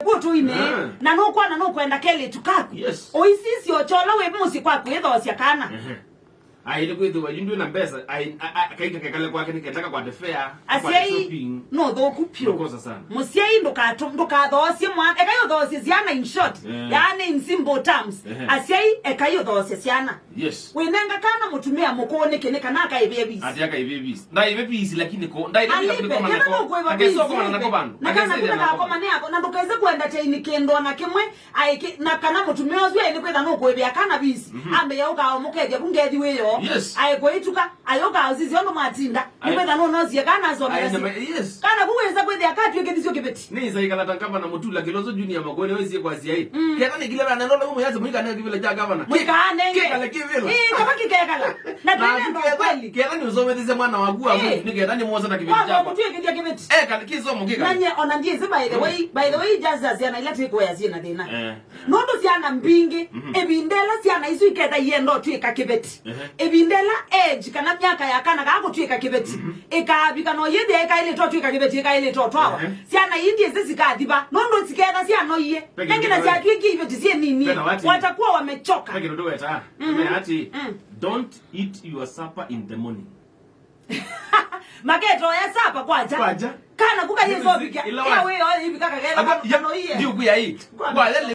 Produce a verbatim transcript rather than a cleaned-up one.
kũtũine. Eh. Na nũkwona nũkwenda kelĩtu kaku. Yes. Ũisisye ũkyola wĩ mũsyĩ kwaku ĩthoosya kana. Ehe. Aĩ nĩ kwĩthĩwa yu ndwĩ na mbesa, aĩ, a, a, kaika kekale kwake nĩkenda kakwate fare, kakwate Asyai shopping. No thũku pyũ. Makosa sana. Mũsyai ndũkatũ-, ndũkathoosye mwana. Ekai ũthoosye syana in short. Eh. Yaani in simple terms. Ehe. Asyai ekai ũthoosye syana. Yes. Wĩnenga kana mũtumĩa mũkũũ nĩkĩ nĩ kana akaĩvĩe visi. Ati akaĩvĩe visi. Ndaĩve visi lakini ko, ndaĩve visi Alipe, lakini koma kenda nako. nũkwĩva Akeso visi, koma nako alipe. vandu. Na kana kũte kakoma nĩ ako, na ndũkese kwenda chaini kĩndũ ona kĩmwe, aĩkĩ, na kana mũtumĩa ũsu aĩ nĩ kwĩtha nũkwĩvĩa kana visi. Ambe ya ũkaomũkethya ku ngethi wĩyo. Yes. Aĩkũituka, ayũka ũsisya ũndũ mwatinda. Nĩ kwĩtha nũnosie kana asomera. Aĩ, yes. Kana ku wĩsa kwĩthĩa katw'ĩkĩthisyo kĩveti. Nĩ isaikala ta ngavana Mũtula Kĩloso Junior Makueni wĩsie kwa C I A. Kenda nĩ kila vana ndola umo yase mwika na kivila cha ngavana. Mwĩkaanenge. Kikala kivila. Ĩĩ, kama kĩkekala. Na Na twĩnenda kenda, kweli. Kenda nĩ ũsomethesye mwana waku wa Ĩĩ. Nĩ kenda nĩ mwosa ta kivila Kwa chakwa. Mũtwĩkĩthya kĩveti. Eh, kana kisomo kikala. Nanye ona ndiĩsĩ, by the way, by the way, just syana ila twĩkũea syĩ na thĩna. Eh. Nũndũ syana mbingĩ, ĩvinda ĩla syana isu iketha ienda ũtw'ĩka kĩveti. Ĩvinda ĩla age kana myaka ya kana kaa kũtw'ĩka kĩveti, ĩkaavika no yĩthĩa ĩkaĩlĩte ũtw'ĩka kĩveti, ĩkaĩlĩte ũtwawa. Syana ii ndiĩsĩ sikathiva, nũndũ siketha syanoie. Nengĩ na syatw'ĩkie iveti syĩ nini, watakuwa wamechoka. Peke ndo weta. Ati, don't eat your supper in the morning. Maketoya sapa kwaja. Kwaja. Kana kuka yesu vika. Ila wĩyo ivika kakela. Kanoie. Ndiukuya hii. Kwa